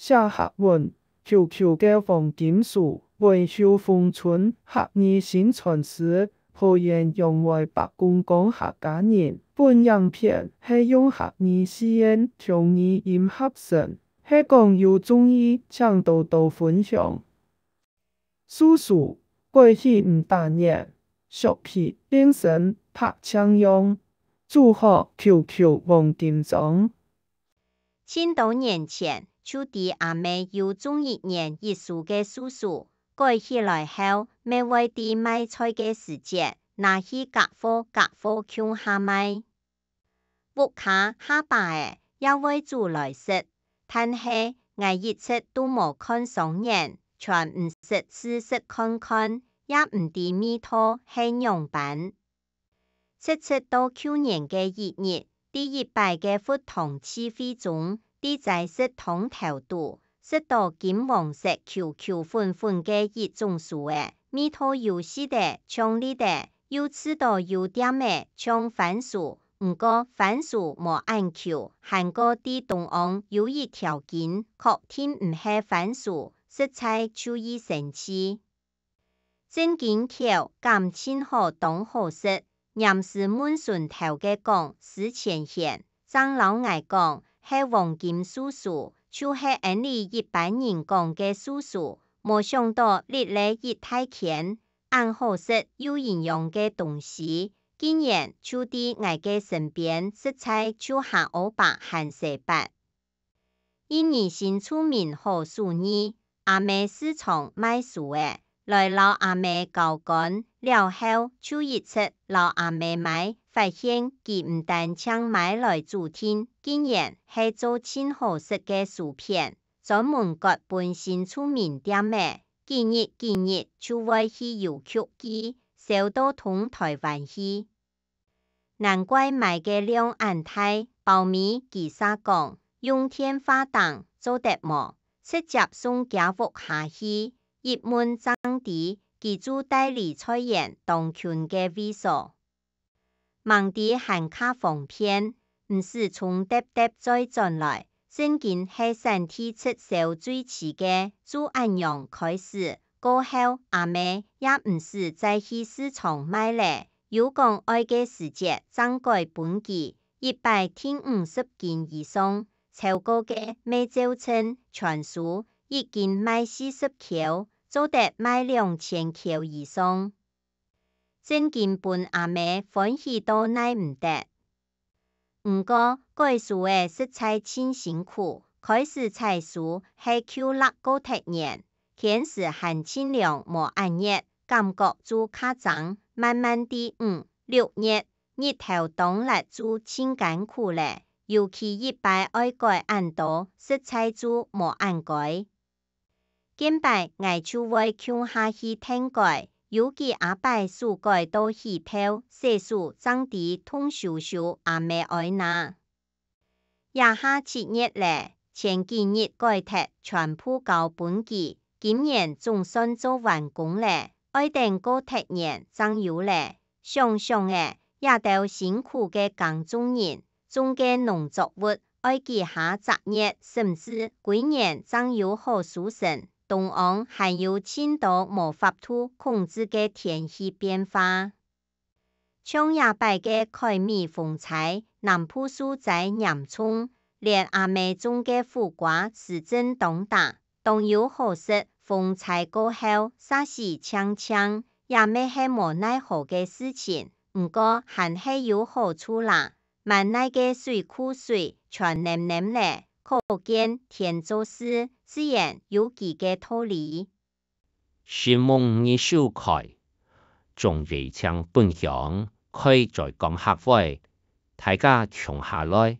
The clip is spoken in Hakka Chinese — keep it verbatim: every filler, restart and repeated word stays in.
寫客文，QQ个黃金樹，文秀逢春，客語薪傳師，桃園楊梅伯公講客家人，本影片係用客語四縣腔語音合成，係講有中意，請多多分享。 樹樹，過去毋打眼，削皮變身白淨樣，祝賀QQ黃金章。盡多年前，就知阿姆有種一年一樹个樹樹，改起來後，乜會在賣菜个時節，拿去合貨合貨共下賣。 屋下下把仔也會煮來食，但係𠊎一直都無看上眼，全毋識試食看看，也毋知味道係仰般。直直到舊年个一日，在一擺个佛堂聚會中，在齋食堂頭肚， 食到金黃色、球球粉粉个一種薯仔，味道有濕仔、嗆裂仔，又試到有點仔像番薯，毋過番薯無恁球，還過在中央有一條筋，確定毋係番薯，實在就已生趣。 正經口感盡好，當好食。黏時問脣頭个講：「食前嫌？」正摎𠊎講係黃金樹樹，就係恩俚一般人講个樹樹。無想到歷了一大圈，恁好食又營養个東西，竟然就在𠊎个身邊，實在就像阿爸還細伯。 印尼新住民好手藝，阿姆時常賣薯仔，來摎阿姆交關了後，就一直摎阿姆買，發現佢毋單淨買來煮定，竟然係做盡好食个薯片，專門割分新住民店仔，幾日幾日就會去郵局寄，銷到通臺灣去。 難怪賣个量恁大，包尾佢煞講：「用電話訂做得無？直接送厥屋下去。」一問正知，佢就戴離菜園當近个位所。吂知還較方便，毋使重搭搭再轉來，正經係產地直銷最遲个，就恁樣開始。過後，阿姆也毋使再去市場買了， 有講愛个時節正改分佢，一擺訂五十斤以上，超過个乜照秤全收，一斤賣四十箍，做得賣兩千箍以上。正經分阿姆歡喜到耐毋得。 毋過，改薯仔實在盡辛苦，開始採薯係舊曆過忒年，天時還盡涼無恁熱，感覺就較爭，慢慢在五、六月，日頭當烈就盡艱苦了，尤其一擺愛改恁多，實在就無恁該。 見擺𠊎就會共下去𢯭改，有幾下擺手改到起泡，洗手正知痛咻咻，阿姆哀哪。這下七月了，前幾日改忒全部交分佢，今年總算做完工了，愛等過忒年正有了。想想仔，這兜辛苦个耕種人， 種个農作物愛幾下隻月，甚至歸年正有好收成，中央還有盡多無法度控制个天氣變化。像這擺个凱米風災，南部受災嚴重，連阿姆種个苦瓜時陣當打，當有好食，風災過後，煞死淨淨，也乜係無奈何个事情，毋過還係有好處啦。 滿哪个水庫水全淰淰咧，可見天做事，自然有佢个道理。承蒙你收看，眾位請分享，開嘴講客話，大家共下來，